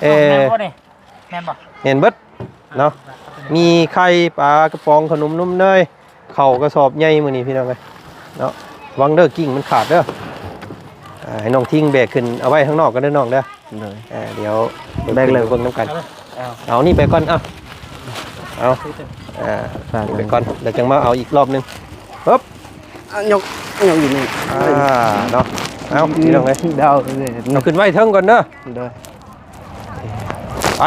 ເອີ ແມ່ນບໍ່ນີ້? ແມ່ນບໍ່? ແມ່ນເບິດເນາະ ມີໄຂ່ ປາກະປ໋ອງ ຂະໜົມນົມເນີຍ ເຂົ້າກະສອບໃຫຍ່ມື້ນີ້ພີ່ນ້ອງເອີຍເນາະ ຫວັງເດີກິ່ງມັນຂາດເດີ ອ່າ ໃຫ້ນ້ອງທິງແບກຂຶ້ນເອົາໄວ້ຂ້າງນອກກັນເດີນ້ອງເດີ ໂດຍ ອ່າ ດຽວແບກເລີຍ ເບິ່ງນຳກັນ ເອົາ ເອົານີ້ໄປກ່ອນ ເອົາ ເອົາ ຝາກ ນີ້ໄປກ່ອນ ແລ້ວຈັ່ງມາເອົາອີກລອບໜຶ່ງ ປຶບ ອ່ະ ຍົກ ຍົກຢູ່ນີ້ ອ່າ ເນາະ ເອົາ ພີ່ນ້ອງເອີຍ ດາວເລີຍ ເອົາຂຶ້ນໄວ້ເທິງກ່ອນເດີ ໂດຍ ໄປ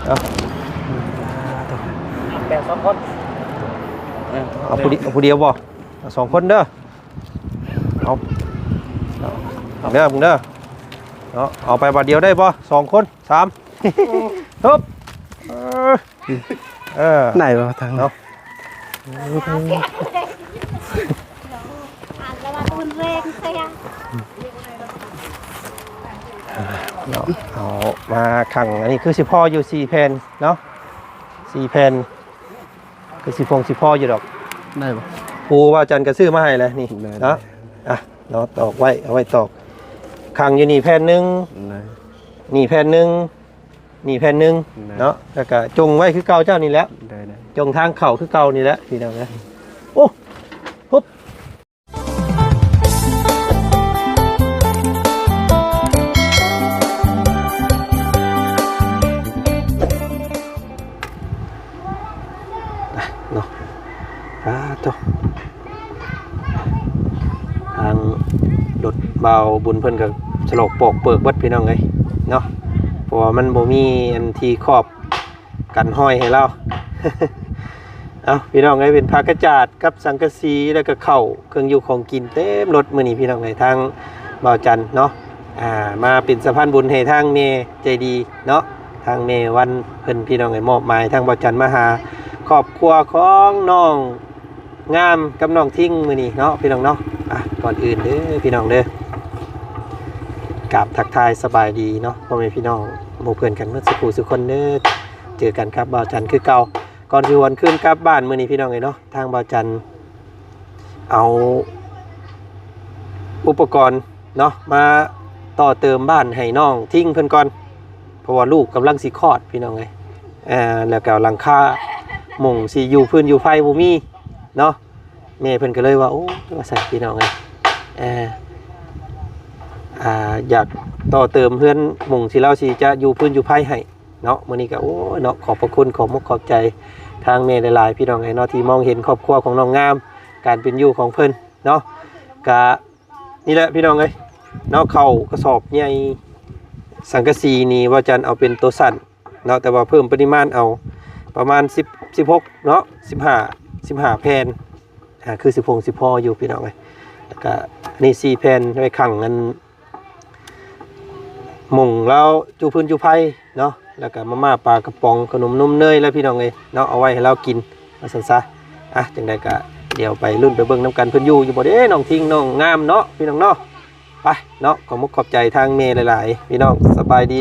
ເອົາ ແບກສອງຄົນ ເອົາຜູ້ດຽວ ເອົາຜູ້ດຽວບໍ່? ເອົາສອງຄົນເດີ ເອົາ ເອົາເດີ ເບິ່ງເດີ ເນາະ ເອົາໄປບາດດຽວໄດ້ບໍ່? ສອງຄົນ ສາມ ຮຶບ ເອີ ເອີ ໄດ້ບໍ່ທາງ ເນາະ ອ່ານແລ້ວວ່າຮຸນແຮງແທ້ ເນາະ ເອົາມາຂັງ ອັນນີ້ຄືຊິພໍຢູ່ສີ່ແຜ່ນເນາະ ສີ່ແຜ່ນ ຄືຊິພົງຊິພໍຢູ່ດອກ ໄດ້ບໍ່? ປູບ່າວຈັນກໍຊື້ມາໃຫ້ແລ້ວນີ້ ໄດ້ ເນາະ ອ່ະ ເນາະ ຕອກໄວ້ ເອົາໄວ້ຕອກ ຂັງຢູ່ນີ້ແຜ່ນໜຶ່ງ ໄດ້ ນີ້ແຜ່ນໜຶ່ງ ນີ້ແຜ່ນໜຶ່ງ ໄດ້ ເນາະ ແລ້ວກໍຈົ່ງໄວ້ຄືເກົ່າເຈົ້ານີ້ແຫຼະ ໄດ້ ໄດ້ ຈົ່ງທາງເຂົ້າຄືເກົ່ານີ້ແຫຼະ ພີ່ນ້ອງເອີຍ ໂອ້ ຮຶບ ເນາະ ອ່າ ໂທ້ ທາງລົດບ່າວບຸນເພິ່ນກໍສະຫຼອກປອກເປີກເບິດ ພີ່ນ້ອງເອີຍເນາະ ເພາະວ່າມັນບໍ່ມີອັນທີ່ຄອບ ກັນຮອຍໃຫ້ລາວ ເອົ້າ ພີ່ນ້ອງເອີຍ ເປັນຜ້າກະຈາດກັບສັງກະສີ ແລ້ວກໍເຂົ້າ ເຄື່ອງຢູ່ຂອງກິນເຕັມລົດມື້ນີ້ ພີ່ນ້ອງເອີຍ ທາງບ່າວຈັນເນາະ ອ່າ ມາເປັນສະພານບຸນໃຫ້ທາງແມ່ໃຈດີເນາະ ທາງແມ່ວັນເພິ່ນ ພີ່ນ້ອງເອີຍ ມອບໝາຍທາງບ່າວຈັນມາຫາຄອບຄົວຂອງນ້ອງງາມກັບນ້ອງທິງມື້ນີ້ເນາະ ພີ່ນ້ອງເນາະ ອ່ະ ກ່ອນອື່ນເດີ ພີ່ນ້ອງເດີ ກາບທັກທາຍສະບາຍດີເນາະ ພໍ່ແມ່ພີ່ນ້ອງ ໝູ່ເພື່ອນກັນໝົດສູ່ຜູ້ສູ່ຄົນເດີ ເຈີກັນກັບບ່າວຈັນຄືເກົ່າ ກ່ອນຊິຫວນຄືນກັບບ້ານມື້ນີ້ ພີ່ນ້ອງເອີຍເນາະ ທາງບ່າວຈັນເອົາອຸປະກອນເນາະ ມາຕໍ່ເຕີມບ້ານໃຫ້ນ້ອງທິງເພິ່ນກ່ອນ ເພາະວ່າລູກກຳລັງຊິຄອດ ພີ່ນ້ອງເອີຍ ເອີ ແລ້ວກໍຫຼັງຄາມຸງຊິຢູ່ພື້ນຢູ່ໄຟບໍ່ມີເນາະ ແມ່ເພິ່ນກໍເລີຍວ່າ ໂອ້ ວ່າຊັ້ນ ພີ່ນ້ອງເອີຍ ເອີ ອ່າ ຢາກຕໍ່ເຕີມເຮືອນມຸງ ຊິລາວຊິຈະຢູ່ພື້ນຢູ່ໄຟໃຫ້ ເນາະ ມື້ນີ້ກໍ ໂອ້ຍ ເນາະ ຂອບພະຄຸນ ຂອບມຸກຂອບໃຈທາງແມ່ຫຼາຍໆ ພີ່ນ້ອງເອີຍເນາະ ທີ່ມອງເຫັນຄອບຄົວຂອງນ້ອງງາມ ການເປັນຢູ່ຂອງເພິ່ນເນາະ ກະນີ້ແຫຼະ ພີ່ນ້ອງເອີຍເນາະ ເຂົ້າກະສອບໃຫຍ່ ສັງກະສີນີ້ວ່າຈັນເອົາເປັນໂຕສັ້ນເນາະ ແຕ່ວ່າເພີ່ມປະລິມານເອົາປະມານສິບ ສິບຫົກເນາະ ສິບຫ້າ ສິບຫ້າແຜ່ນ ອ່າ ຄືຊິພົງຊິພໍຢູ່ ພີ່ນ້ອງເອີຍ ແລ້ວກະອັນນີ້ສີ່ແຜ່ນໄວ້ຂັງ ອັນ ໝຸງລາວຈູພື້ນຈູໄຟເນາະ ແລ້ວກະມາມ່າປາກະປ໋ອງ ຂະໜົມນົມເນີຍແຫຼະພີ່ນ້ອງເອີຍເນາະ ເອົາໄວ້ໃຫ້ລາວກິນວ່າຊັ້ນຊະ. ອ່ະ ຈັ່ງໃດກະດຽວໄປລຸ້ນໄປເບິ່ງນຳກັນ ເພິ່ນຢູ່ຢູ່ບໍ່ເດ້ ນ້ອງທິງ ນ້ອງງາມເນາະ ພີ່ນ້ອງເນາະ. ໄປເນາະ ຂອບມຸກຂອບໃຈທາງແມ່ຫຼາຍໆ ພີ່ນ້ອງ ສະບາຍດີ.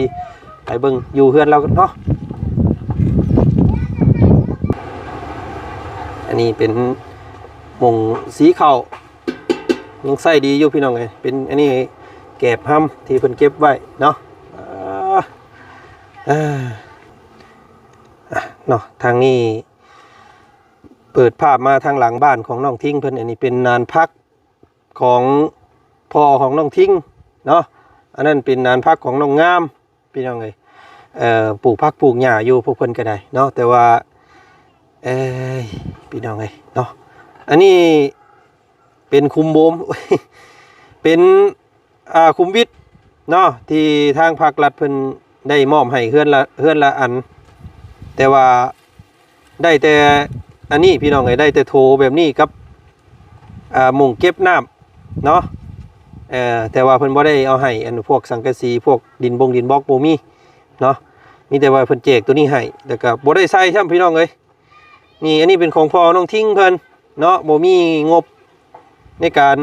ໄປເບິ່ງຢູ່ເຮືອນລາວເນາະ. ອັນນີ້ເປັນໝຸງສີເຂົ້າ ຍັງໃຊ້ດີຢູ່ພີ່ນ້ອງເອີຍ ເປັນອັນນີ້ແກບຮຳທີ່ເພິ່ນເກັບໄວ້ເນາະ. ເອີ ເນາະ ທາງນີ້ເປີດພາບມາທາງຫຼັງບ້ານຂອງນ້ອງທິງເພິ່ນ ອັນນີ້ເປັນນານຜັກຂອງພໍ່ຂອງນ້ອງທິງເນາະ ອັນນັ້ນເປັນນານຜັກຂອງນ້ອງງາມ. ພີ່ນ້ອງເອີຍ ເອີ ປູກຜັກປູກຫຍ້າຢູ່ພວກເພິ່ນກໍໄດ້ເນາະ ແຕ່ວ່າ ເອີຍ ພີ່ນ້ອງເອີຍເນາະ ອັນນີ້ເປັນຂຸມໂບມ ເປັນ ອ່າ ຂຸມວິດເນາະ ທີ່ທາງພາກລັດເພິ່ນໄດ້ມອບໃຫ້ເຮືອນລະ ເຮືອນລະອັນ ແຕ່ວ່າ ໄດ້ແຕ່ອັນນີ້ພີ່ນ້ອງເອີຍ ໄດ້ແຕ່ໂຖແບບນີ້ກັບ ອ່າ ໝຸງເກັບນ້ຳເນາະ ເອີ ແຕ່ວ່າເພິ່ນບໍ່ໄດ້ເອົາໃຫ້ອັນພວກສັງກະສີ ພວກດິນບົງດິນບລັອກບໍ່ມີເນາະ ມີແຕ່ວ່າເພິ່ນແຈກໂຕນີ້ໃຫ້ ແລ້ວກໍບໍ່ໄດ້ໃສ່ຊ້ຳພີ່ນ້ອງເອີຍ. ນີ້ ອັນນີ້ເປັນຂອງພໍ່ນ້ອງທິງເພິ່ນເນາະ ບໍ່ມີງົບໃນການ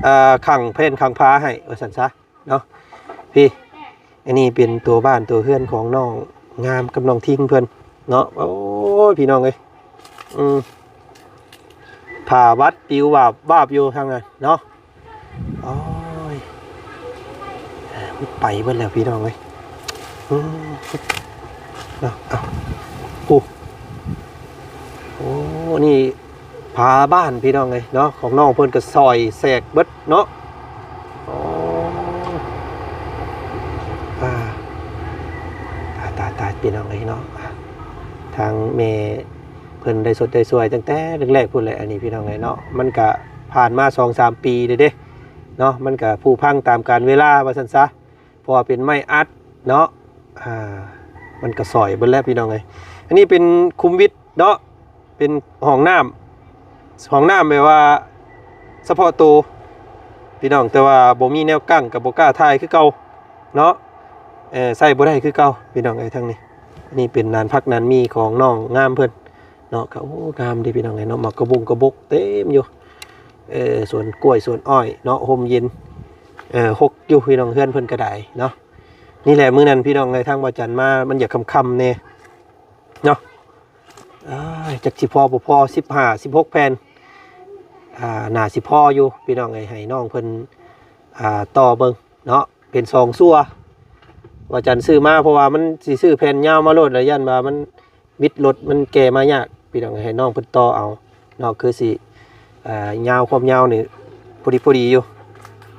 ອ່າ ຂັງແຜ່ນຂັງຝາໃຫ້ວ່າຊັ້ນຊະ. ເນາະ ພີ່ ອັນນີ້ເປັນຕົວບ້ານຕົວເຮືອນຂອງນ້ອງງາມກັບນ້ອງທິງເພິ່ນເນາະ. ໂອ້ຍ ພີ່ນ້ອງເອີຍ ອືມ ຜ້າວັດປິວວາບວາບຢູ່ທາງນັ້ນເນາະ. ໂອ້ຍ ໄປເບິດແລ້ວພີ່ນ້ອງເອີຍ. ອືມ ເນາະ ເອົາ ໂອ້ ໂອ້ ນີ້ຝາບ້ານພີ່ນ້ອງເອີຍເນາະ ຂອງນ້ອງເພິ່ນກໍຊ່ອຍແຊກເບິດເນາະ. ອໍ ອາ ຕາຍໆໆ ພີ່ນ້ອງເອີຍເນາະ ທາງແມ່ເພິ່ນໄດ້ຊົດໄດ້ຊ່ວຍຕັ້ງແຕ່ແລກໆ ພຸ້ນແຫຼະ. ອັນນີ້ພີ່ນ້ອງເອີຍເນາະ ມັນກະຜ່ານມາສອງສາມປີແລ້ວເດ້ເນາະ ມັນກະຜຸພັງຕາມການເວລາວ່າຊັ້ນຊະ ເພາະວ່າເປັນໄມ້ອັດເນາະ ອ່າ ມັນກະຊ່ອຍເບິດແລ້ວພີ່ນ້ອງເອີຍ. ອັນນີ້ເປັນຄຸມວິດເນາະ ເປັນຫ້ອງນ້ຳ ຫ້ອງນ້ຳແບບວ່າສະເພາະໂຕພີ່ນ້ອງ ແຕ່ວ່າບໍ່ມີແນວກັ້ງກໍບໍ່ກ້າຖ່າຍຄືເກົ່າເນາະ ເອີ ໃຊ້ບໍ່ໄດ້ຄືເກົ່າພີ່ນ້ອງເອີຍ. ທາງນີ້ ອັນນີ້ເປັນລານພັກລານມີຂອງນ້ອງງາມເພິ່ນເນາະ ກໍ ໂອ້ ງາມເດ້ພີ່ນ້ອງເອີຍເນາະ ໝາກກະບົງກະບົກເຕັມຢູ່ ເອີ ສວນກ້ວຍສວນອ້ອຍເນາະ ຮົ່ມເຢັນ ເອີ ຮົກຢູ່ພີ່ນ້ອງ ເຮືອນເພິ່ນກໍໄດ້ເນາະ. ນີ້ແຫຼະ ມື້ນັ້ນພີ່ນ້ອງເອີຍ ທາງບ່າວຈັນມາ ມັນຢາກຄ່ຳໆແດ່ເນາະ ເອີຍ ຈັກຊິພໍບໍ່ພໍ ສິບຫ້າ ສິບຫົກແຜ່ນ ອ່າ ໜ້າຊິພໍຢູ່ພີ່ນ້ອງເອີຍ ໃຫ້ນ້ອງເພິ່ນ ອ່າ ຕໍ່ເບິ່ງເນາະ ເປັນສອງຊົ່ວ ບ່າວຈັນຊື້ມາ ເພາະວ່າມັນຊິຊື້ແຜ່ນຍາວມາໂລດ ແລ້ວຢ້ານວ່າມັນ ບິດລົດມັນແກ່ມາຍາກພີ່ນ້ອງ ໃຫ້ນ້ອງເພິ່ນຕໍ່ເອົາເນາະ ຄືຊິ ເອີ ຍາວ ຄວາມຍາວນີ້ພໍດີ ພໍດີຢູ່.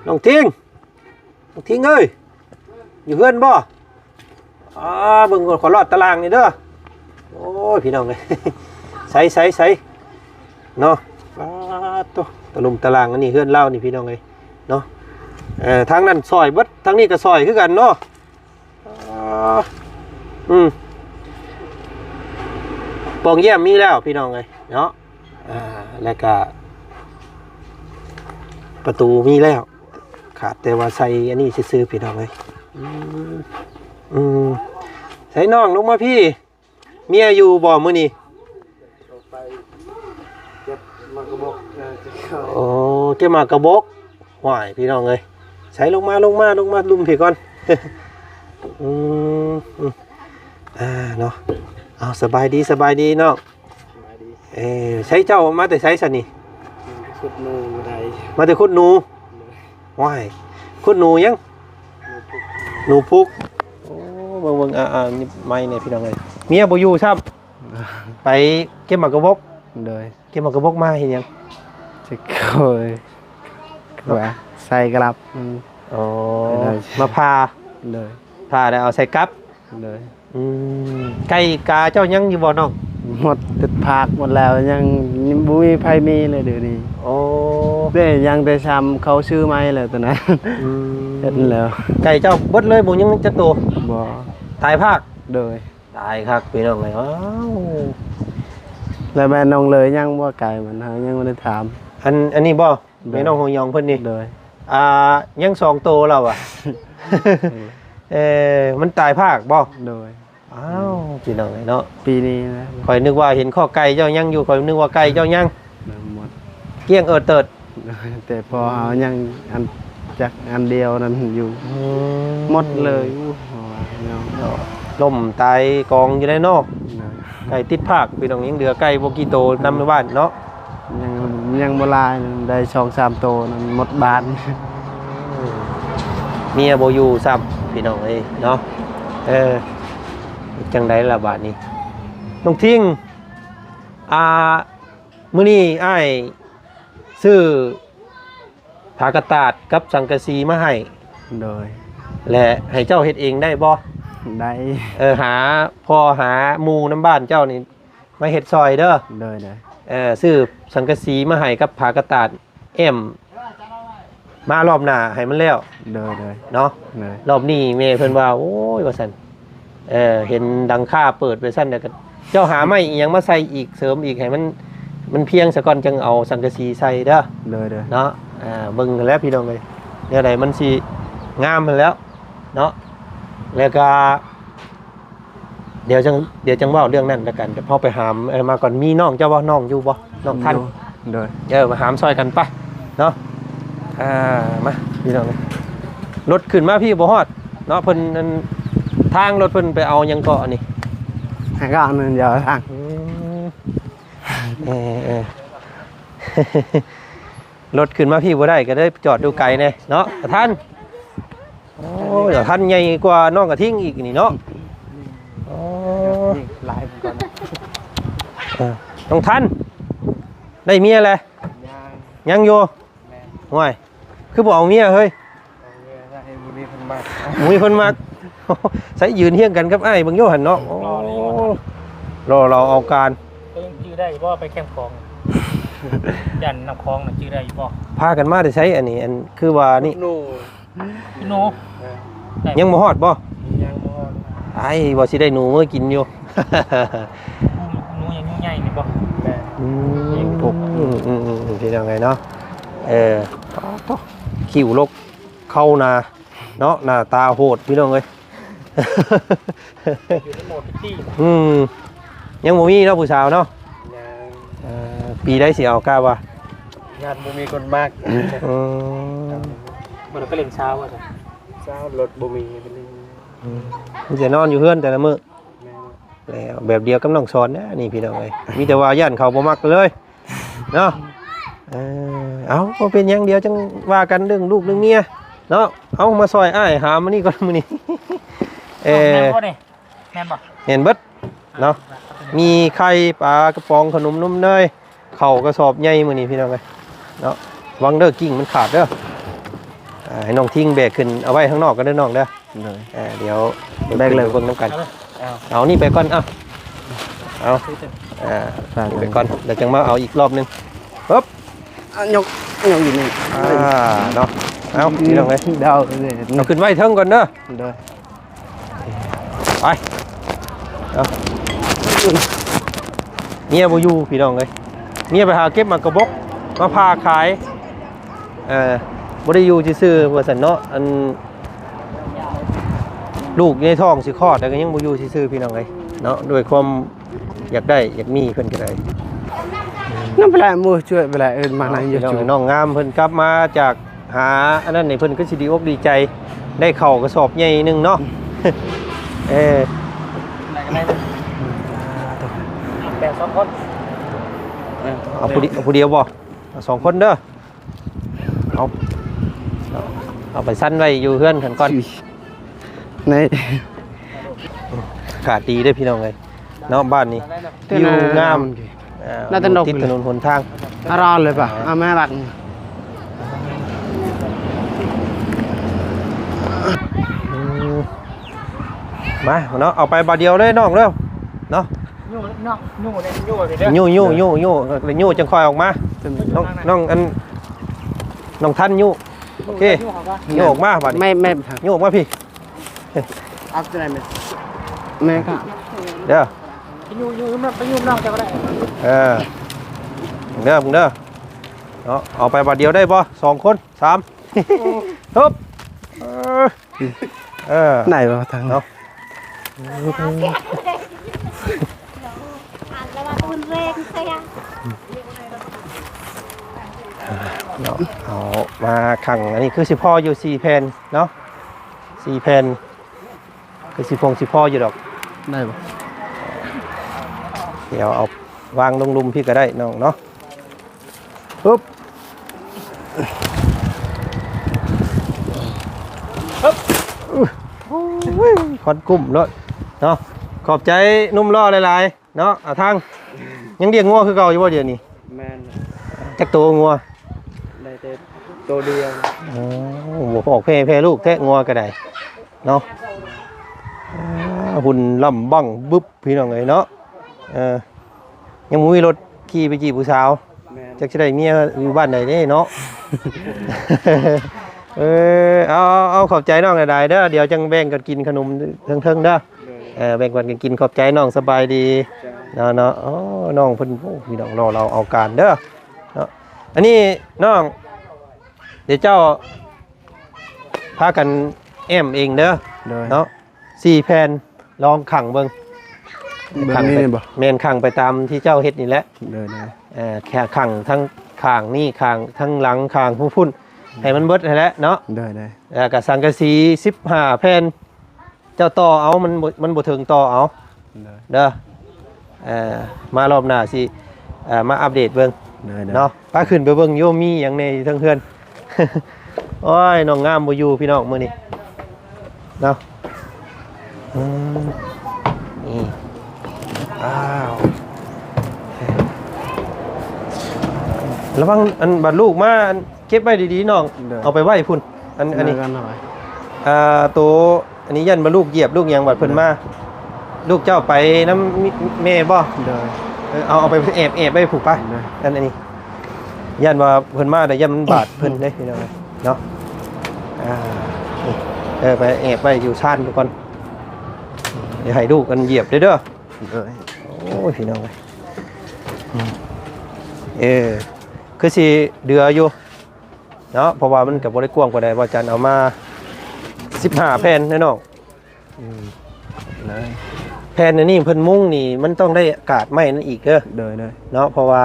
ນ້ອງທິງ ນ້ອງທິງເອີຍ ຢູ່ເຮືອນບໍ່? ອາ ເບິ່ງກ່ອນ ຂໍລອດຕາລ່າງນີ້ເດີ. ໂອ້ຍ ພີ່ນ້ອງເອີຍ ໃສ ໃສ ໃສເນາະ ປາດໂທ້ ຕະລຸ່ມຕະລ່າງ ອັນນີ້ເຮືອນລາວນີ້ພີ່ນ້ອງເອີຍເນາະ. ເອີ ທາງນັ້ນຊ່ອຍເບິດ ທາງນີ້ກໍຊ່ອຍຄືກັນເນາະ. ອາ ອືມ ປ່ອງຢ້ຽມມີແລ້ວພີ່ນ້ອງເອີຍເນາະ ອ່າ ແລ້ວກະປະຕູມີແລ້ວ ຂາດແຕ່ວ່າໃສ່ອັນນີ້ຊື່ໆ ພີ່ນ້ອງເອີຍ. ອືມ ອືມ ໃສ່ນ້ອງລົງມາພີ້. ເມຍຢູ່ບໍ່ມື້ນີ້? ອອກໄປເກັບໝາກກະບົກ ເອີ ເກັບ ໂອ້ ເກັບໝາກກະບົກ. ຫວາຍ ພີ່ນ້ອງເອີຍ ໃສ່ລົງມາ ລົງມາ ລົງມາລຸ່ມພີ້ກ່ອນ. ອືມ ອືມ ອ່າ ເນາະ ເອົາ ສະບາຍດີ ສະບາຍດີນ້ອງ. ສະບາຍດີ. ເອີ ໃສ ເຈົ້າມາແຕ່ໃສຊັ້ນນີ້? ຂຸດໜູໄດ້ ມາແຕ່ຂຸດໜູ. ໂດຍ. ວ້າຍ ຂຸດໜູຫຍັງ? ໜູພຸກ. ໂອ້ ເບິ່ງໆ ອ່າໆ ນີ້ໄມ້ແດ່ພີ່ນ້ອງເອີຍ ເມຍບໍ່ຢູ່ຊ້ຳ ໄປເກັບໝາກກະບົກ. ໂດຍ. ເກັບໝາກກະບົກມາເຮັດຫຍັງ? ຊິ ໂອ້ຍ ວ່າໃສ່ກະລັບ. ອືມ ອໍ ໂດຍ ມາຜ່າ. ໂດຍ. ຜ່າແລ້ວເອົາໃສ່ກັບ. ໂດຍ. ອືມ ໄກ່ກາເຈົ້າຍັງຢູ່ບໍ່ນ້ອງ? ໝົດ ຕິດພາກໝົດແລ້ວ ຍັງ ຍັງບໍ່ມີໃຜມີເລີຍດຽວນີ້. ໂອ້ ເດ້ ຍັງແຕ່ຊ້ຳເຂົາຊື້ໃໝ່ແລ້ວຕອນນັ້ນ. ອືມ ເຮັດແລ້ວ ໄກ່ເຈົ້າເບິດເລີຍ ບໍ່ຍັງຈັກໂຕ? ບໍ່ ຕາຍພາກ. ໂດຍ. ຕາຍຄັກພີ່ນ້ອງເອີຍ ອ້າວ ແລ້ວແມ່ນ້ອງເລີຍຍັງບໍ່? ໄກ່ມັນ ເຮົາຍັງບໍ່ໄດ້ຖາມ. ອັນ ອັນນີ້ບໍ່? ໂດຍ. ແມ່ນ້ອງຫົວຫຍອງເພິ່ນນີ້. ໂດຍ. ອ່າ ຍັງສອງໂຕແລ້ວຫວາ? ເອີ ມັນຕາຍພາກບໍ່? ໂດຍ. ອ້າວ ອືມ ພີ່ນ້ອງເອີຍເນາະ ປີນີ້ນະ ຂ້ອຍນຶກວ່າເຫັນຄອກໄກ່ເຈົ້າຍັງຢູ່ ຂ້ອຍນຶກວ່າໄກ່ເຈົ້າຍັງ. ໝົດ ກ້ຽງເອີດເຕີດ. ແຕ່ພໍ່ເຮົາຍັງອັນຈັກອັນດຽວນັ້ນຢູ່. ອືມ ໝົດເລີຍ. ໂອ້ ເນາະ ລົ້ມຕາຍກອງຢູ່ໃນນອກ. ໂດຍ. ໄກ່ຕິດພາກ ພີ່ນ້ອງ ຍັງເຫຼືອໄກ່ບໍ່ກີ່ໂຕນຳບ້ານເນາະ. ຍັງ ຍັງບໍ່ຫຼາຍ ໄດ້ສອງສາມໂຕນັ້ນໝົດບ້ານ. ເມຍບໍ່ຢູ່ຊ້ຳ ພີ່ນ້ອງເອີຍເນາະ. ເອີ ຈັ່ງໃດລະບາດນີ້ ນ້ອງທິງ? ອ່າ ມື້ນີ້ອ້າຍຊື້ຜ້າກະຕາດກັບສັງກະສີມາໃຫ້. ໂດຍ. ແລະ ໃຫ້ເຈົ້າເຮັດເອງໄດ້ບໍ່? ໄດ້. ເອີ ຫາພໍ່ຫາໝູ່ນຳບ້ານເຈົ້ານີ້ມາເຮັດຊ່ອຍເດີ. ໂດຍໆ. ເອີ ຊື້ສັງກະສີມາໃຫ້ກັບຜ້າກະຕາດ ແອ້ມມາລອບໜ້າໃຫ້ມັນແລ້ວ. ໂດຍໆ ເນາະ. ໂດຍ. ລອບນີ້ແມ່ເພິ່ນວ່າ ໂອ້ຍ ວ່າຊັ້ນ ເອີ ເຫັນຫຼັງຄາເປີດໄປຊັ້ນ ແລ້ວກໍເຈົ້າຫາໄມ້ອີ່ຫຍັງມາໃສ່ອີກ ເສີມອີກ ໃຫ້ມັນ ມັນພຽງສາກ່ອນ ຈັ່ງເອົາສັງກະສີໃສ່ເດີ. ໂດຍໆ. ເນາະ. ອ່າ ເບິ່ງຫັ້ນແຫຼະພີ່ນ້ອງເອີຍ ແນວໃດມັນຊິງາມຫັ້ນແລ້ວເນາະ. ແລ້ວກໍ ດຽວຈັ່ງ ດຽວຈັ່ງເວົ້າເລື່ອງນັ້ນລະກັນ ເຮົາໄປຫາມ ເອີ ມາກ່ອນ. ມີນ້ອງເຈົ້າບໍ່? ນ້ອງຢູ່ບໍ່? ນ້ອງທັນ. ໂດຍ. ເອີ ມາຫາມຊ່ອຍກັນໄປເນາະ. ອ່າ ມາ ພີ່ນ້ອງເອີຍ ລົດຂຶ້ນມາພີ້ບໍ່ຮອດເນາະ. ເພິ່ນ ອັນ ທາງລົດເພິ່ນໄປເອົາຫຍັງເກາະອັນນີ້? ໃຫ້ກະນັ້ນດຽວທາງ. ອືມ ເອີໆ ລົດຂຶ້ນມາພີ້ບໍ່ໄດ້ ກໍເລີຍຈອດຢູ່ໄກແດ່ເນາະ ປະທານ. ໂອ້ຍ ທັນໃຫຍ່ກວ່ານ້ອງກະທິງອີກນີ້ເນາະ. ໂອ້ ນີ້ຫຼາຍເພິ່ນກ່ອນ. ເອີ ນ້ອງທັນ ໄດ້ເມຍແລ້ວ? ຍັງ ຍັງຢູ່? ແມ່ນ. ຫ້ວຍ ຄືບໍ່ເອົາເມຍເຮີ້ຍ? ເອົາເມຍໃຫ້ ບໍ່ມີເພິ່ນມັກ ບໍ່ມີເພິ່ນມັກ. ໃສ່ຢືນຮຽງກັນກັບອ້າຍເບິ່ງຢູ່ຫັ້ນເນາະ. ໂອ້ ລໍເຮົາເອົາການ. ເຈົ້າຍັງຈື່ໄດ້ຢູ່ບໍ່ ໄປແຄມຂອງ ຢ້ານນ້ຳຂອງນະ ຈື່ໄດ້ຢູ່ບໍ່? ພາກັນມາແຕ່ໃສອັນນີ້? ອັນຄືວ່ານີ້ ໂນ ໂນ ເອີ ຍັງບໍ່ຮອດບໍ່? ຍັງບໍ່ຮອດ. ອ້າຍວ່າຊິໄດ້ໜູເມືອກິນຢູ່. ໜູ ໜູຍັງໃຫຍ່ນີ້ບໍ່? ແມ່ນ. ອືມ ອືມ ອືມ ພີ່ນ້ອງເອີຍເນາະ. ເອີ ຄິ້ວລົກເຂົ້າໜ້າເນາະ ໜ້າຕາໂຫດພີ່ນ້ອງເອີຍ. ຢູ່ໃນໂໝດຕິດ ອືມ ຍັງບໍ່ມີເນາະຜູ້ສາວເນາະ. ຍັງ. ເອີ ປີໃດຊິເອົາ ກະວ່າ ຢ້ານບໍ່ມີຄົນມັກ. ອືມ ບໍ່ໄດ້ໄປຫຼິ້ນສາວວ່າຊັ້ນ. ສາວລົດບໍ່ມີໄປຫຼິ້ນ. ອືມ ມີແຕ່ນອນຢູ່ເຮືອນແຕ່ລະມື້. ແມ່ນ. ແລ້ວແບບດຽວກັບນ້ອງສອນນະນີ້ພີ່ນ້ອງເອີຍ ມີແຕ່ວ່າຢ້ານເຂົາບໍ່ມັກເລີຍເນາະ. ເອີ ເອົາ ບໍ່ເປັນຫຍັງ ດຽວຈັ່ງວ່າກັນເລື່ອງລູກເລື່ອງເມຍເນາະ. ເອົາ ມາຊ່ອຍອ້າຍຫາມານີ້ກ່ອນມື້ນີ້. ເອີ ແມ່ນບໍ່ນີ້? ແມ່ນບໍ່? ແມ່ນເບິດເນາະ. ມີໄຂ່ ປາກະປ໋ອງ ຂະໜົມນົມເນີຍ ເຂົ້າກະສອບໃຫຍ່ມື້ນີ້ພີ່ນ້ອງເອີຍເນາະ. ຫວັງເດີ ກິ່ງມັນຂາດເດີ. ອ່າ ໃຫ້ນ້ອງທິງແບກຂຶ້ນເອົາໄວ້ຂ້າງນອກກ່ອນເດີນ້ອງເດີ. ໂດຍ. ອ່າ ດຽວແບກເລີຍ ເບິ່ງນຳກັນ. ເອົາ ເອົານີ້ໄປກ່ອນ. ເອົາ ເອົາ ອ່າ ຝາກໄວ້ກ່ອນ ດຽວຈັ່ງມາເອົາອີກລອບໜຶ່ງ. ປຶບ ອ່ະ ຍົກ ຍົກຢູ່ນີ້. ອ່າ ເນາະ. ເອົາ ພີ່ນ້ອງເອີຍ ເອົາຂຶ້ນໄວ້ເທິງກ່ອນເດີ. ໂດຍ. ໄປ ເອົາ ເມຍບໍ່ຢູ່ພີ່ນ້ອງເອີຍ ເມຍໄປຫາເກັບໝາກກະບົກມາຜ່າຂາຍ. ເອີ ບໍ່ໄດ້ຢູ່ຊື່ໆວ່າຊັ້ນເນາະ. ອັນ ລູກໃນທ້ອງຊິຄອດແລ້ວກະຍັງບໍ່ຢູ່ຊື່ໆພີ່ນ້ອງເອີຍເນາະ ດ້ວຍຄວາມ ຢາກໄດ້ຢາກມີເພິ່ນກະໄດ້. ນັ້ນໄປແຫຼະ ໝູ່ຊ່ວຍໄປແຫຼະ ເອີ້ນມານັ່ງຢູ່. ພີ່ນ້ອງ ນ້ອງງາມເພິ່ນກັບມາຈາກຫາອັນນັ້ນນີ້ ເພິ່ນຄືຊິດີອົກດີໃຈ ໄດ້ເຂົ້າກະສອບໃຫຍ່ໜຶ່ງເນາະ. ເອີ ແບກສອງຄົນ. ເອົາຜູ້ດຽວ ເອົາຜູ້ດຽວບໍ່? ເອົາສອງຄົນເດີ. ເອົາ ເອົາໄປຊັ້ນໄວ້ຢູ່ເຮືອນຫັ້ນກ່ອນ. ໃນ ອາກາດດີເດ້ພີ່ນ້ອງເອີຍເນາະ ບ້ານນີ້ ວິວງາມ. ເອີ ຕິດຖະໜົນຫົນທາງ. ອາຣາເລີຍປະ ອາ ມາບັກ. ອືມ ມາເນາະ ເອົາໄປບາດດຽວເລີຍນ້ອງເດີເນາະ. ຍູ້ ຍູ້ ຍູ້ ຍູ້ ຍູ້ ຈັ່ງຄ່ອຍອອກມາ. ນ້ອງ ນ້ອງອັນ ນ້ອງທັນຍູ້. ໂອເຄ ຍູ້ອອກມາບາດນີ້. ແມ່ ແມ່ ຍູ້ອອກມາພີ້. ເອົາຕົວໃດແມ່? ແມ່ກະ ເດີ ໄປຍູ້ ຢູ່ນຳ ໄປຢູ່ນຳນ້ອງເຈົ້າກະໄດ້. ເອີ ເດີ ເບິ່ງເດີເນາະ. ເອົາໄປບາດດຽວໄດ້ບໍ່? ສອງຄົນ ສາມ. ໂອ້ ຮຶບ ເອີ ເອີ ໄດ້ບໍ່ທາງເນາະ. ເນາະ ເອົາມາຂັງ ອັນນີ້ຄືຊິພໍຢູ່ສີ່ແຜ່ນເນາະ ສີ່ແຜ່ນ ຄືຊິພົງຊິພໍຢູ່ດອກ. ໄດ້ບໍ່? ດຽວເອົາວາງລົງລຸ່ມພີ້ກະໄດ້ນ້ອງເນາະ. ຮຶບ ຮຶບ ໂອ້ຍ ຄວັນກຸ້ມໂລດເນາະ. ຂອບໃຈໜຸ່ມຫຼໍ່ຫຼາຍໆເນາະ. ອາ ທາງ ຍັງລ້ຽງງົວຄືເກົ່າຢູ່ບໍ່ດຽວນີ້? ແມ່ນ. ຈັກໂຕງົວ? ໄດ້ແຕ່ໂຕດຽວ. ໂອ້ ບໍ່ອອກແຜ່ ແຜ່ລູກແທ້ງົວກະໄດ້ເນາະ. ອາ ຫຸ່ນລຳບັ້ງບຶບ ພີ່ນ້ອງເອີຍເນາະ. ເອີ ຍັງບໍ່ມີລົດຂີ່ໄປຈີບຜູ້ສາວ. ແມ່ນ. ຈັກຊິໄດ້ເມຍຢູ່ບ້ານໃດເດ້ເນາະ. ເອີ ເອົາ ເອົາ ເອົາ ຂອບໃຈນ້ອງຫຼາຍໆເດີ. ດຽວຈັ່ງແບ່ງກັນກິນຂະໜົມເທິງໆເດີ. ໂດຍ. ເອີ ແບ່ງປັນກັນກິນ. ຂອບໃຈນ້ອງ. ສະບາຍດີ. ເຈົ້າ. ເນາະ ເນາະ. ໂອ້ ນ້ອງເພິ່ນ ໂອ້ ພີ່ນ້ອງ ລໍເຮົາເອົາການເດີເນາະ. ອັນນີ້ນ້ອງ ດຽວເຈົ້າພາກັນແອ້ມເອງເດີ. ໂດຍ. ເນາະ ສີ່ແຜ່ນ ລອງຂັງເບິ່ງ. ເບິ່ງນີ້ບໍ່? ແມ່ນ ຂັງໄປຕາມທີ່ເຈົ້າເຮັດນີ້ແຫຼະ. ໂດຍ ໂດຍ. ເອີ ແຄ່ຂັງທັງຂ້າງນີ້ ຂ້າງທັງຫຼັງ ຂ້າງຜູ້ພຸ້ນ ໃຫ້ມັນເບິດຫັ້ນແຫຼະເນາະ. ໂດຍ ໂດຍ. ແລ້ວກະສັງກະສີສິບຫ້າແຜ່ນ ເຈົ້າຕໍ່ເອົາ ມັນບໍ່ ມັນບໍ່ເຖິງ ຕໍ່ເອົາ. ໂດຍ. ເດີ ເອີ ມາລອບໜ້າຊິ ເອີ ມາອັບເດດເບິ່ງ. ໂດຍ ໂດຍ. ເນາະ ພາຂຶ້ນໄປເບິ່ງຢູ່ ມີຫຍັງແດ່ຢູ່ເທິງເຮືອນ. ໂອ້ຍ ນ້ອງງາມບໍ່ຢູ່ພີ່ນ້ອງມື້ນີ້. ເນາະ ອືມ ນີ້ ອ້າວ ລະວັງ ອັນ ບັດລູກມາ ອັນ ເກັບໄວ້ດີໆ ນ້ອງ ໂດຍ ເອົາໄປໄວ້ພຸ້ນ ອັນ ອັນນີ້ ເດີນກັນເນາະ ອ່າ ໂຕ ອັນນີ້ຢ້ານວ່າລູກຢຽບລູກຫຍັງ ບັດເພິ່ນມາ ໂດຍ ລູກເຈົ້າໄປນຳແມ່ບໍ່? ໂດຍ ເອີ ເອົາ ເອົາໄປແອບ ແອບໄວ້ພຸ້ນໄປ ໂດຍ ອັນ ອັນນີ້ ຢ້ານວ່າເພິ່ນມາແລ້ວຢ້ານມັນບາດເພິ່ນເດ້ ພີ່ນ້ອງເນາະ ອ່າ ນີ້ ເອີ ໄປແອບໄວ້ຢູ່ຊານພຸ້ນກ່ອນ ຢ່າໃຫ້ລູກມັນຢຽບເດີ້ ເດີ ໂດຍ ໂອ້ຍ ພີ່ນ້ອງເອີຍ ເອີ ຄືຊິເດືອຢູ່ເນາະ ເພາະວ່າມັນກໍບໍ່ໄດ້ກວ້າງປານໃດ ວ່າຈັນເອົາມາສິບຫ້າແຜ່ນເດ້ນ້ອງ ອືມ ເລີຍ ແຜ່ນອັນນີ້ເພິ່ນມຸງນີ້ ມັນຕ້ອງໄດ້ກາດໄມ້ນັ້ນອີກເດີ ໂດຍ ໂດຍ ເນາະ ເພາະວ່າ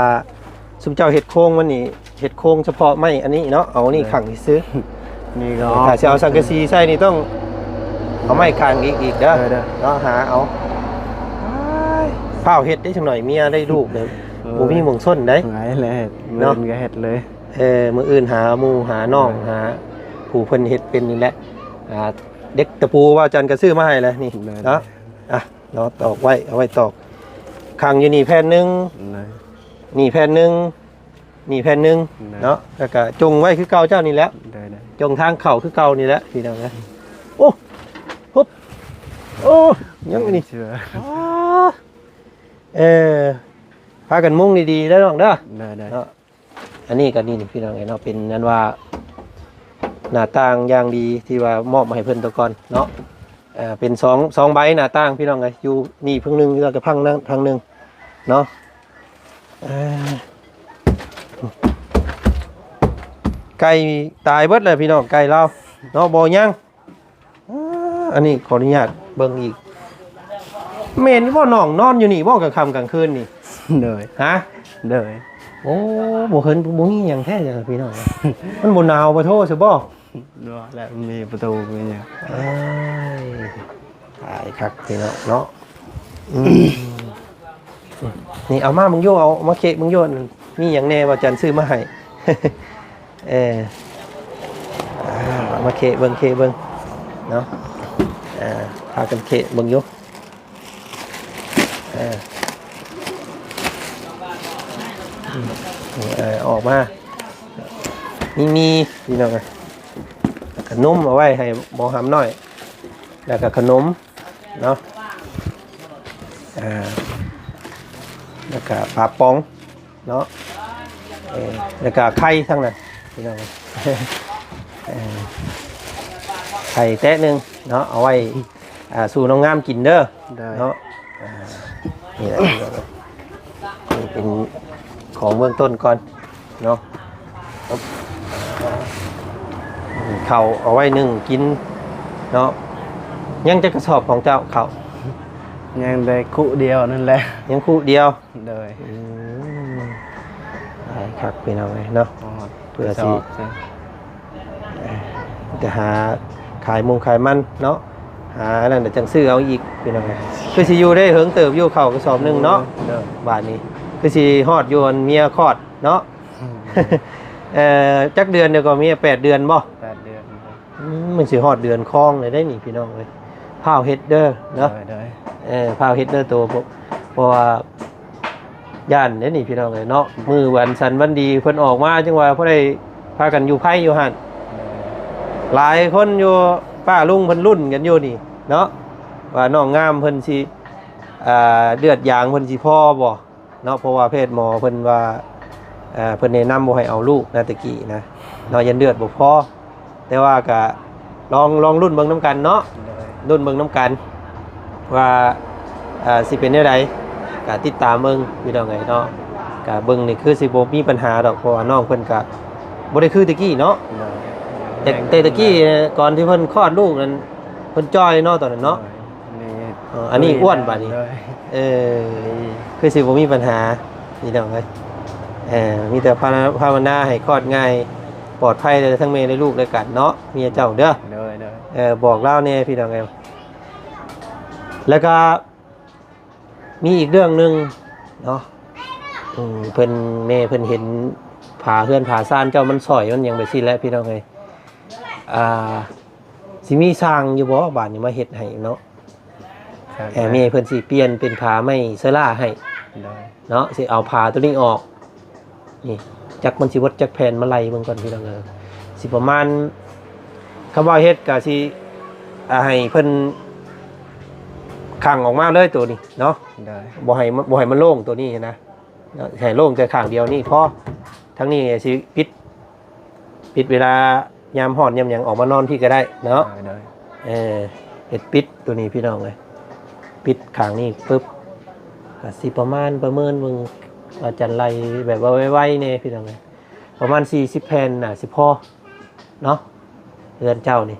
ຊຸມເຈົ້າເຮັດໂຄງມັນນີ້ ເຮັດໂຄງສະເພາະໄມ້ອັນນີ້ເນາະ ເອົານີ້ ໂດຍ ຂັງຊື່ໆ ນີ້ກໍ ເອີ ຖ້າຊິເອົາສັງກະສີໃສ່ນີ້ຕ້ອງເອົາໄມ້ກາງອີກ ອີກເດີ ໂດຍ ໂດຍ ເນາະ ຫາເອົາ ອ້າຍ ຟ້າວເຮັດເດ້ ຈັກໜ້ອຍເມຍໄດ້ລູກເດີ ເອີ ບໍ່ມີໝ່ອງຊົນໃດ ຫາຍແລ້ວ ເນາະ ມື້ອື່ນກໍເຮັດເລີຍ ເອີ ມື້ອື່ນຫາໝູ່ຫານ້ອງ ໂດຍ ຫາຜູ້ເພິ່ນເຮັດເປັນນີ້ແຫຼະ ອ່າ ເຫຼັກຕະປູວ່າຈັນກໍຊື້ມາໃຫ້ແລ້ວນີ້ ໂດຍ ເນາະ ອ່ະ ເນາະ ຕອກໄວ້ ເອົາໄວ້ຕອກ ຂັງຢູ່ນີ້ແຜ່ນໜຶ່ງ ໂດຍ ນີ້ແຜ່ນໜຶ່ງ ນີ້ແຜ່ນໜຶ່ງ ໂດຍ ເນາະ ແລ້ວກໍຈົ່ງໄວ້ຄືເກົ່າເຈົ້ານີ້ແຫຼະ ໂດຍ ໂດຍ ຈົ່ງທາງເຂົ້າຄືເກົ່ານີ້ແຫຼະ ພີ່ນ້ອງເອີຍ ໂອ້ ຮຶບ ໂອ້ ຍັງອັນນີ້ ເຊື່ອ ອໍ ເອີ ພາກັນມຸງດີໆເດີນ້ອງເດີ ໂດຍ ໂດຍ ເນາະ ອັນນີ້ກໍນີ້ພີ່ນ້ອງເອີຍເນາະ ເປັນອັນວ່າໜ້າຕ່າງຢ່າງດີທີ່ວ່າມອບມາໃຫ້ເພິ່ນແຕ່ກ່ອນເນາະ ເປັນສອງ ສອງໃບໜ້າຕ່າງພີ່ນ້ອງເອີຍ ຢູ່ນີ້ເພິ່ງໜຶ່ງ ແລ້ວກໍພັງນັ້ນພັງໜຶ່ງເນາະ ເອີ ໄກ່ຕາຍເບິດແລ້ວພີ່ນ້ອງ ໄກ່ລາວເນາະ ບໍ່ຍັງ ອາ ອັນນີ້ຂໍອະນຸຍາດເບິ່ງອີກ ແມ່ນຢູ່ບໍ່ ນ້ອງນອນຢູ່ນີ້ບໍ່ ກາງຄ່ຳກາງຄືນນີ້? ໂດຍ ຮະ? ໂດຍ ໂອ້ ບໍ່ເຫັນ ບໍ່ມີຫຍັງແທ້ຈ້ະພີ່ນ້ອງ ມັນບໍ່ໜາວບໍ່ໂທຊະບໍ່? ບໍ່ແລ້ວ ມີປະຕູມີຫຍັງ ເອີຍ ຕາຍຄັກພີ່ນ້ອງເນາະ ອືມ ນີ້ເອົາມາເບິ່ງຢູ່ ເອົາມາເຄະເບິ່ງຢູ່ ມີຫຍັງແດ່ວ່າຈັນຊື້ມາໃຫ້ ເອີ ອ່າ ມາເຄະເບິ່ງ ເຄະເບິ່ງເນາະ ອ່າ ພາກັນເຄະເບິ່ງຢູ່ ເອີ ເອີ ອອກມາ ມີ ມີ ພີ່ນ້ອງເອີຍ ຂະໜົມເອົາໄວ້ໃຫ້ໝໍຫຳນ້ອຍ ແລ້ວກໍຂະໜົມເນາະ ອ່າ ແລ້ວກໍປາປອງ ເນາະ ເອີ ແລ້ວກະໄຂ່ທັງນັ້ນພີ່ນ້ອງ ເອີ ໄຂ່ແຕະໜຶ່ງເນາະ ເອົາໄວ້ ອ່າ ສູ່ນ້ອງງາມກິນເດີ ໂດຍ ເນາະ ອ່າ ນີ້ແຫຼະ ນີ້ເປັນຂອງເບື້ອງຕົ້ນກ່ອນເນາະ ເຂົ້າເອົາໄວ້ໜຶ້ງກິນເນາະ ຍັງຈັກກະສອບຂອງເຈົ້າເຂົ້າ? ຍັງແຕ່ຄຸດຽວນັ້ນແຫຼະ ຍັງຄຸດຽວ ໂດຍ ອືມ ຫຼາຍຄັກພີ່ນ້ອງເອີຍເນາະ ຮອດ ເພື່ອຊິ ກະສອບ ເອີ ຈະຫາຂາຍມຸງຂາຍມັນເນາະ ຫາອັນນັ້ນແລ້ວຈັ່ງຊື້ເອົາອີກພີ່ນ້ອງເອີຍ ຄືຊິຢູ່ໄດ້ເຫິງເຕີບຢູ່ເຂົ້າກະສອບໜຶ່ງເນາະ ໂດຍ ບາດນີ້ ຄືຊິຮອດຢູ່ອັນເມຍຄອດເນາະ ອືມ ເອີ ຈັກເດືອນແລ້ວກໍເມຍ ແປດເດືອນບໍ່? ແປດເດືອນ ອືມ ມັນຊິຮອດເດືອນຄອງແລ້ວເດ້ນີ້ພີ່ນ້ອງເອີຍ ຟ້າວເຮັດເດີເນາະ ໂດຍ ໂດຍ ເອີ ຟ້າວເຮັດເດີໂຕ ເພາະ ເພາະວ່າຢ້ານເດ້ນີ້ພີ່ນ້ອງເອີຍເນາະ ມື້ວັນສັນວັນດີເພິ່ນອອກມາ ຈັ່ງວ່າພໍໄດ້ພາກັນຢູ່ໃຜຢູ່ຫັ້ນ ໂດຍ ຫຼາຍຄົນຢູ່ ປ້າລຸງເພິ່ນລຸ້ນກັນຢູ່ນີ້ເນາະ ວ່ານ້ອງງາມເພິ່ນຊິ ອ່າ ເລືອດຢາງເພິ່ນຊິພໍບໍ່? ເນາະ ເພາະວ່າແພດໝໍເພິ່ນວ່າ ເອີ ເພິ່ນແນະນຳບໍ່ໃຫ້ເອົາລູກນະ ແຕ່ກີ້ນະເນາະ ຢ້ານເລືອດບໍ່ພໍ ແຕ່ວ່າກະລອງ ລອງລຸ້ນເບິ່ງນຳກັນເນາະ ລຸ້ນເບິ່ງນຳກັນວ່າ ເອີ ຊິເປັນແນວໃດ ກະຕິດຕາມເບິ່ງພີ່ນ້ອງເອີຍເນາະ ກະເບິ່ງນີ້ຄືຊິບໍ່ມີບັນຫາດອກ ເພາະວ່ານ້ອງເພິ່ນກະບໍ່ໄດ້ຄືແຕ່ກີ້ເນາະ ແຕ່ ແຕ່ແຕ່ກີ້ກ່ອນທີ່ເພິ່ນຄອດລູກນັ້ນ ເພິ່ນຈ່ອຍເນາະຕອນນັ້ນເນາະ ໂດຍ ອັນນີ້ ເອີ ອັນນີ້ອ້ວນບາດນີ້ ໂດຍ ເອີ ຄືຊິບໍ່ມີບັນຫາພີ່ນ້ອງເອີຍ ເອີ ມີແຕ່ພາວະນາໃຫ້ຄອດງ່າຍ ປອດໄພແລ້ວທັງແມ່ແລະລູກແລ້ວກັນເນາະ ເມຍເຈົ້າເດີ ໂດຍ ໂດຍ ເອີ ບອກລາວແດ່ພີ່ນ້ອງເອີຍ ແລ້ວກະມີອີກເລື່ອງໜຶ່ງເນາະ ອືມ ເພິ່ນ ແມ່ເພິ່ນເຫັນຝາເຮືອນຝາຊານເຈົ້າມັນສ້ອຍມັນຫຍັງໄປຊີ້ແຫຼະພີ່ນ້ອງເອີຍ ອ່າ ຊິມີຊ່າງຢູ່ບໍ່ບາດນີ້ມາເຮັດໃຫ້ເນາະ? ແມ່ເພິ່ນຊິປ່ຽນເປັນຜ້າໄມ້ເຊີລາໃຫ້ ໂດຍ ເນາະ ຊິເອົາຜ້າໂຕນີ້ອອກ. ນີ້ຈັກມັນຊິເບິດຈັກແຜ່ນ ມາໄລ່ເບິ່ງກ່ອນພີ່ນ້ອງເອີຍ. ຊິປະມານ ຄຳວ່າເຮັດກະຊິ ອ່າ ໃຫ້ເພິ່ນຂັງອອກມາເລີຍໂຕນີ້ເນາະ ໂດຍ ບໍ່ໃຫ້ ບໍ່ໃຫ້ມັນໂລ່ງໂຕນີ້ນະ ໃຫ້ໂລ່ງແຕ່ຂ້າງດຽວນີ້ພໍ. ທາງນີ້ຊິປິດ ປິດເວລາຍາມຮ້ອນຍາມຫຍັງອອກມານອນພີ້ກະໄດ້ເນາະ ໂດຍ ເອີ ເຮັດປິດໂຕນີ້ພີ່ນ້ອງເອີຍ. ປິດຂ້າງນີ້ປຶບ ກະຊິປະມານ ປະເມີນເບິ່ງວ່າຈະໄລ່ແບບວ່າໄວໆແດ່ພີ່ນ້ອງເອີຍ. ປະມານສີ່ສິບແຜ່ນໜ້າຊິພໍເນາະ ເຮືອນເຈົ້ານີ້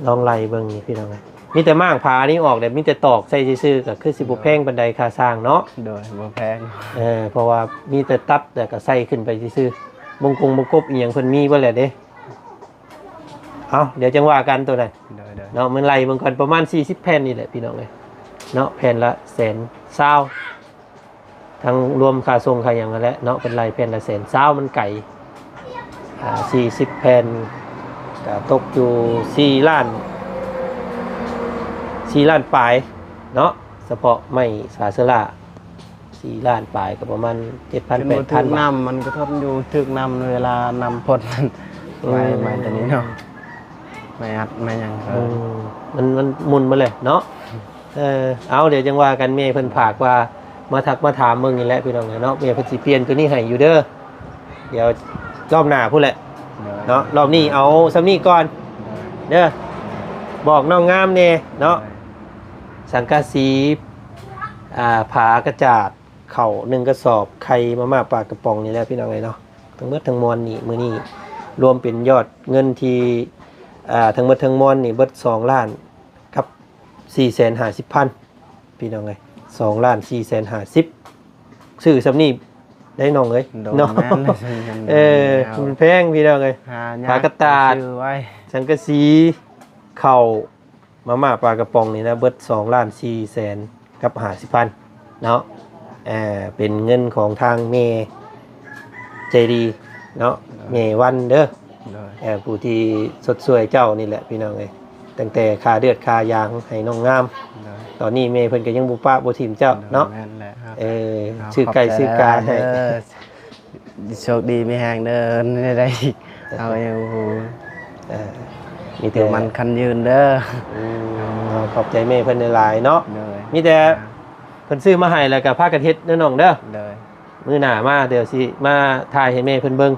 ລອງໄລ່ເບິ່ງນີ້ພີ່ນ້ອງເອີຍ. ມີແຕ່ມ້າງຜ້ານີ້ອອກແລ້ວ ມີແຕ່ຕອກໃສ່ຊື່ໆ ກະຄືຊິບໍ່ແພງປານໃດຄ່າຊ່າງເນາະ ໂດຍ ບໍ່ແພງ ເອີ ເພາະວ່າມີແຕ່ຕັດ ແລ້ວກະໃສ່ຂຶ້ນໄປຊື່ໆ. ມົງກົງມົງກົບອີ່ຫຍັງເພິ່ນມີເບິດແລ້ວເດ້. ເອົາ ດຽວຈັ່ງວ່າກັນໂຕນັ້ນ ໂດຍໆ ເນາະ. ມັນໄລ່ເບິ່ງກ່ອນ ປະມານສີ່ສິບແຜ່ນນີ້ແຫຼະພີ່ນ້ອງເອີຍເນາະ ແຜ່ນລະແສນຊາວ ທັງລວມຄ່າສົ່ງຄ່າຫຍັງຫັ້ນແຫຼະເນາະ. ເພິ່ນໄລ່ແຜ່ນລະແສນຊາວ ມັນໄກ ອ່າ ສີ່ສິບແຜ່ນ ກະຕົກຢູ່ສີ່ລ້ານ ສີ່ລ້ານປາຍເນາະ ສະເພາະໄມ້ສາເຊີລາ. ສີ່ລ້ານປາຍ ກະປະມານເຈັດພັນ ແປດພັນ ຖືກນ້ຳ ມັນກະທົນຢູ່ ຖືກນ້ຳເວລານ້ຳພົດ ອືມ ໄມ້ ໄມ້ໂຕນີ້ເນາະ ໄມ້ອັດໄມ້ຫຍັງ ອືມ ມັນ ມັນໝຸ່ນມາເລີຍເນາະ. ເອີ ເອົາ ດຽວຈັ່ງວ່າກັນ ແມ່ເພິ່ນຝາກວ່າມາທັກມາຖາມເບິ່ງນີ້ແຫຼະພີ່ນ້ອງເອີຍເນາະ. ແມ່ເພິ່ນຊິປ່ຽນໂຕນີ້ໃຫ້ຢູ່ເດີ ດຽວລອບໜ້າພຸ້ນແຫຼະເນາະ. ລອບນີ້ເອົາສ່ຳນີ້ກ່ອນເດີ ບອກນ້ອງງາມແດ່ເນາະ. ສັງກະສີ ອ່າ ຝາກະຈາດ ເຂົ້າໜຶ່ງກະສອບ ໄຂ່ ມາມ່າ ປາກະປ໋ອງນີ້ແຫຼະພີ່ນ້ອງເອີຍເນາະ. ທັງໝົດທັງມວນນີ້ ມື້ນີ້ລວມເປັນຍອດເງິນທີ່ ອ່າ ທັງໝົດທັງມວນນີ້ເບິດສອງລ້ານກັບສີ່ແສນຫ້າສິບພັນ ພີ່ນ້ອງເອີຍ ສອງລ້ານສີ່ແສນຫ້າສິບ. ຊື້ສ່ຳນີ້ໄດ້ນ້ອງເອີຍ ໂດຍ ເນາະ ແມ່ນ ເອີ ມັນແພງພີ່ນ້ອງເອີຍ ຫາຍາກ ຝາກະຕາດ ຊື້ໄວ້ ສັງກະສີ ເຂົ້າ ມາມ່າ ປາກະປ໋ອງນີ້ນະ ເບິດສອງລ້ານສີ່ແສນກັບຫ້າສິບພັນເນາະ. ເປັນເງິນຂອງທາງແມ່ໃຈດີເນາະ ໂດຍ ແມ່ວັນເດີ ໂດຍ ເອີ ຜູ້ທີ່ຊົດຊ່ວຍເຈົ້ານີ້ແຫຼະພີ່ນ້ອງເອີຍ ຕັ້ງແຕ່ຄ່າເລືອດຄ່າຢາໃຫ້ນ້ອງງາມ ໂດຍ ຕອນນີ້ແມ່ເພິ່ນກະຍັງບໍ່ປະບໍ່ຖິ້ມເຈົ້າເນາະ ໂດຍ ແມ່ນແຫຼະ ເອີ ເອົາ ຊື້ໄກ່ ຂອບໃຈ ຊື້ກາໃຫ້ ຫຼາຍໆເດີ. ໂຊກດີມີແຮງເດີ ແນວໃດອີກ ເຮົາຍັງບໍ່ຮູ້ ເອີ ມີແຕ່ ຢູ່ໝັ້ນຂັນຍືນເດີ ອືມ ເອົາ ຂອບໃຈແມ່ເພິ່ນຫຼາຍໆເນາະ ໂດຍ ມີແຕ່ ອ່າ ເພິ່ນຊື້ມາໃຫ້ແລ້ວກະພາກັນເຮັດເດີນ້ອງເດີ ໂດຍ ມື້ໜ້າມາດຽວຊິມາຖ່າຍໃຫ້ແມ່ເພິ່ນເບິ່ງ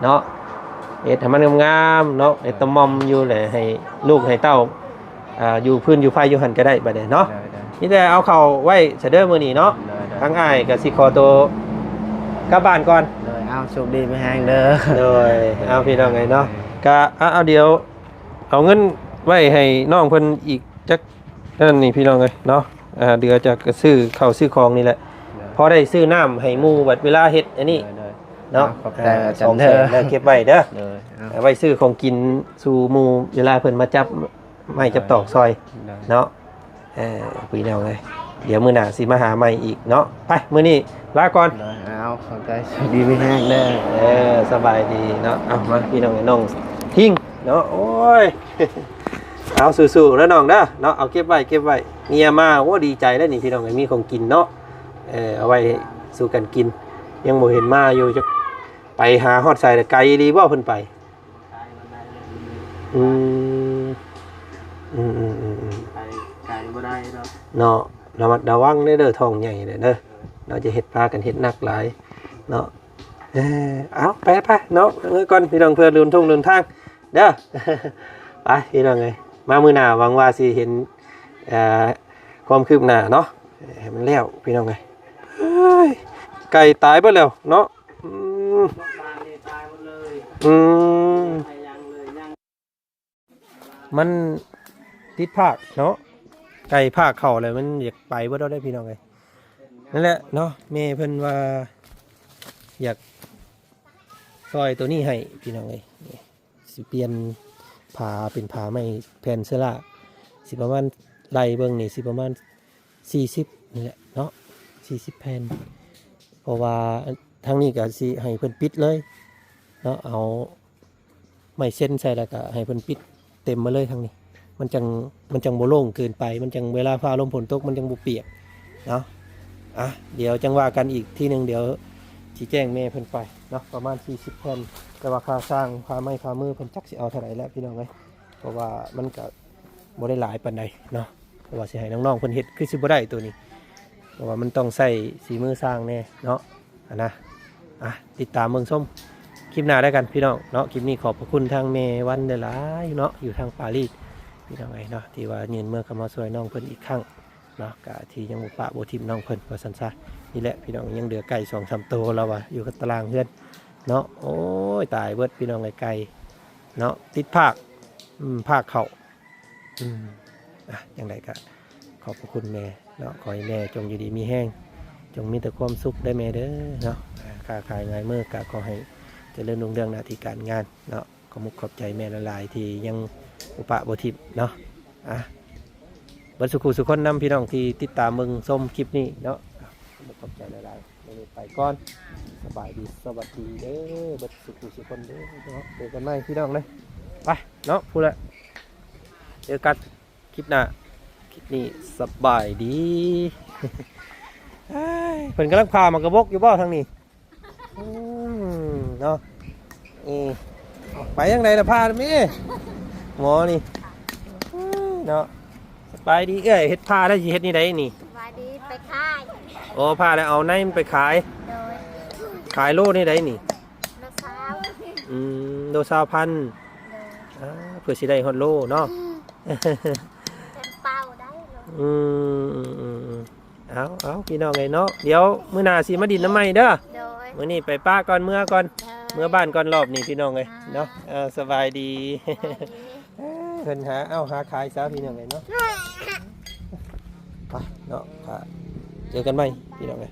ເນາະ ເຮັດໃຫ້ມັນງາມໆເນາະ ໂດຍ ເຮັດຕະໝ່ອມຢູ່ແຫຼະ ໃຫ້ລູກໃຫ້ເຕົ້າ ອ່າ ຢູ່ພື້ນຢູ່ໄຟຢູ່ຫັ້ນກະໄດ້ບາດນີ້ເນາະ ໂດຍໆ ມີແຕ່ເອົາເຂົ້າໄວ້ຊະເດີມື້ນີ້ເນາະ ໂດຍໆ ທາງອ້າຍກະຊິຂໍໂຕກັບບ້ານກ່ອນ ໂດຍ ເອົາ ໂຊກດີມີແຮງເດີ ໂດຍ ເອົາ ພີ່ນ້ອງເອີຍເນາະ ກະ ເອົາ ດຽວເອົາເງິນໄວ້ໃຫ້ນ້ອງເພິ່ນອີກຈັກນັ້ນນີ້ພີ່ນ້ອງເອີຍເນາະ ອ່າ ເຫຼືອຈາກກະຊື້ເຂົ້າຊື້ຂອງນີ້ແຫຼະ ໂດຍ ພໍໄດ້ຊື້ນ້ຳໃຫ້ໝູ່ບັດເວລາເຮັດອັນນີ້ ໂດຍໆ ເນາະ ຂອບໃຈ ອ່າ ອາຈານເດີ ສອງແສນເດີ ເກັບໄວ້ເດີ ໂດຍ ເອົາ ເອົາໄວ້ຊື້ຂອງກິນສູ່ໝູ່ເວລາເພິ່ນມາຈັບ ໄມ້ຈັບຕອກຊ່ອຍ ໂດຍ ເນາະ ເອີ ພີ່ນ້ອງເອີຍ ດຽວມື້ໜ້າຊິມາຫາໃໝ່ອີກເນາະ ໄປ ມື້ນີ້ລາກ່ອນ ໂດຍ ເອົາ ຂອບໃຈ ໂຊກດີມີແຮງເດີ ເອີ ສະບາຍດີເນາະ ເອົາ ມາ ພີ່ນ້ອງເອີຍ ນ້ອງທິງເນາະ ໂອ້ຍ ເອົາ ສູ້ໆເດີນ້ອງເດີເນາະ ເອົາ ເກັບໄວ້ ເກັບໄວ້ ເມຍມາ ໂອ້ ດີໃຈແລ້ວນີ້ ພີ່ນ້ອງເອີຍ ມີຂອງກິນເນາະ ເອີ ເອົາໄວ້ສູ່ກັນກິນ ຍັງບໍ່ເຫັນມາຢູ່ ຈັກໄປຫາຮອດໃສລະ ໄກອີ່ຫຼີບໍ່ເພິ່ນໄປ? ອືມ ອືມ ອືມ ອືມ ອືມ ໄປໄກບໍ່ໄດ້ດອກ ເນາະ ລະມັດລະວັງເດີ ທ້ອງໃຫຍ່ເດີ ເນາະ ຈະເຮັດ ພາກັນເຮັດໜັກຫຼາຍເນາະ ເອີ ເອົາ ໄປ ໄປເນາະ ເມືອກ່ອນພີ່ນ້ອງ ເພື່ອເດີນທົ່ງເດີນທາງເດີ ໄປ ພີ່ນ້ອງເອີຍ ມາມື້ໜ້າຫວັງວ່າຊິເຫັນ ເອີ ຄວາມຄືບໜ້າເນາະ ໃຫ້ມັນແລ້ວ ພີ່ນ້ອງເອີຍ ເອີຍ ໄກ່ຕາຍເບິດແລ້ວເນາະ ອືມ ອືມ ມັນຕິດພາກເນາະ ໄກ່ພາກເຂົ້າແລ້ວ ມັນຢາກໄປເບິດແລ້ວເດ້ ພີ່ນ້ອງເອີຍ ນັ້ນແຫຼະເນາະ ແມ່ເພິ່ນວ່າຢາກຊ່ອຍໂຕນີ້ໃຫ້ ພີ່ນ້ອງເອີຍ ຊິປ່ຽນຜ້າເປັນຜ້າໄມ້ແຜ່ນເຊີລາ ຊິປະມານ ໄລ່ເບິ່ງນີ້ຊິປະມານສີ່ສິບນີ້ແຫຼະເນາະ ສີ່ສິບແຜ່ນ ເພາະວ່າທາງນີ້ກະຊິໃຫ້ເພິ່ນປິດເລີຍເນາະ ເອົາໄມ້ເຊັນໃສ່ ແລ້ວກະໃຫ້ເພິ່ນປິດ ເຕັມມາເລີຍທາງນີ້ ມັນຈັ່ງ ມັນຈັ່ງບໍ່ໂລ່ງເກີນໄປ ມັນຈັ່ງເວລາຟ້າລົມຝົນຕົກມັນຈັ່ງບໍ່ປຽກເນາະ. ອ່ະ ດຽວຈັ່ງວ່າກັນອີກທີໜຶ່ງ ດຽວຊິແຈ້ງແມ່ເພິ່ນໄປເນາະ ປະມານສີ່ສິບແຜ່ນ ແຕ່ວ່າຄ່າຊ່າງ ຄ່າໄມ້ຄ່າມືເພິ່ນຈັກຊິເອົາເທົ່າໃດແຫຼະພີ່ນ້ອງເອີຍ ເພາະວ່າມັນກະບໍ່ໄດ້ຫຼາຍປານໃດເນາະ ເພາະວ່າຊິໃຫ້ນ້ອງໆເພິ່ນເຮັດຄືຊິບໍ່ໄດ້ໂຕນີ້ ເພາະວ່າມັນຕ້ອງໃຊ້ສີມືຊ່າງແດ່ເນາະ. ຫັ້ນນະ ອ່ະ ຕິດຕາມເບິ່ງຊົມຄລິບໜ້າແລ້ວກັນພີ່ນ້ອງເນາະ. ຄລິບນີ້ຂອບພະຄຸນທາງແມ່ວັນຫຼາຍໆເນາະ ຢູ່ທາງປາຣີສພີ່ນ້ອງເອີຍເນາະ ທີ່ວ່າຍື່ນມືເຂົ້າມາຊ່ວຍນ້ອງເພິ່ນອີກຄັ້ງເນາະ ກະທີ່ຍັງບໍ່ປະບໍ່ຖິ້ມນ້ອງເພິ່ນວ່າຊັ້ນຊະ. ນີ້ແຫຼະພີ່ນ້ອງ ຍັງເຫຼືອໄກ່ສອງສາມໂຕ ລາວວ່າຢູ່ກັບຕາລ່າງເຮືອນເນາະ. ໂອ້ຍ ຕາຍເບິດພີ່ນ້ອງເອີຍ ໄກ່ເນາະ ຕິດພາກ ອືມ ພາກເຂົ້າ ອືມ ອ່ະ ຈັ່ງໃດກະຂອບພະຄຸນແມ່ເນາະ ຂໍໃຫ້ແມ່ຈົ່ງຢູ່ດີມີແຮງ ຈົ່ງມີແຕ່ຄວາມສຸກເດີແມ່ເດີເນາະ. ອ່າ ຄ້າຂາຍງ່າຍມື ກະຂໍໃຫ້ຈະເລີນຮຸ່ງເຮືອງໜ້າທີ່ການງານເນາະ. ຂອບມຸກຂອບໃຈແມ່ຫຼາຍໆ ທີ່ຍັງບໍ່ປະບໍ່ຖິ້ມເນາະ. ອ່ະ ເບິດສູ່ຄູ່ສູ່ຄົນນຳພີ່ນ້ອງທີ່ຕິດຕາມເບິ່ງຊົມຄລິບນີ້ເນາະ ຂອບມຸກຂອບໃຈຫຼາຍໆ. ມື້ນີ້ໄປກ່ອນ ສະບາຍດີ ສະຫວັດດີເດີ ເບິດສູ່ຄູ່ສູ່ຄົນເດີເນາະ. ເຈີກັນໃໝ່ພີ່ນ້ອງເດີ ໄປເນາະ ພຸ້ນແຫຼະ ເຈີກັນຄລິບໜ້າ. ຄລິບນີ້ສະບາຍດີ. ເພິ່ນກຳລັງຜ່າໝາກກະບົກຢູ່ບໍ່ທາງນີ້? ອືມ ເນາະ ເອີ ໄປທາງໃດລະ ຜ່າແມ່ໝໍນີ້ ເນາະ. ສະບາຍດີເອື້ອຍ ເຮັດຜ່າແລ້ວຊິເຮັດແນວໃດນີ້? ສະບາຍດີ ໄປຂາຍ. ໂອ້ ຜ່າແລ້ວເອົາໃນມັນໄປຂາຍ. ໂດຍ. ຂາຍໂລແນວໃດນີ້? ໂລຊາວ. ອືມ ໂລຊາວພັນ. ໂດຍ. ອ່າ ເພື່ອຊິໄດ້ຮອດໂລເນາະ. ອືມ ເຕັມເປົ້າໄດ້ໂລ. ອືມໆໆ ເອົາ ເອົາ ພີ່ນ້ອງເອີຍເນາະ ດຽວມື້ໜ້າຊິມາດິນນຳໃໝ່ເດີ. ໂດຍ. ມື້ນີ້ໄປປະກ່ອນ ເມືອກ່ອນ. ໂດຍ. ເມືອບ້ານກ່ອນລອບນີ້ພີ່ນ້ອງເອີຍ ອ່າ ເນາະ. ເອີ ສະບາຍດີ ສະບາຍດີ. ເອີ ເພິ່ນຫາເອົາຫາຂາຍຊະພີ່ນ້ອງເອີຍເນາະ. ໄປເນາະ ກະເຈີກັນໃໝ່ພີ່ນ້ອງເອີຍ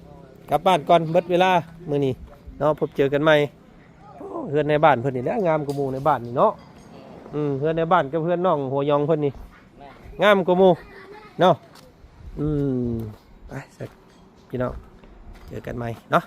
ກັບບ້ານກ່ອນ ເບິດເວລາມື້ນີ້ເນາະ ພົບເຈີກັນໃໝ່. ໂອ້ ເຮືອນໃນບ້ານເພິ່ນນີ້ແຫຼະງາມກວ່າໝູ່ໃນບ້ານນີ້ເນາະ. ອືມ ເຮືອນໃນບ້ານກັບເຮືອນນ້ອງຫົວຫຍອງເພິ່ນນີ້ງາມກວ່າໝູ່ເນາະ. ອືມ ໄປ ພີ່ນ້ອງ ເຈີກັນໃໝ່ເນາະ.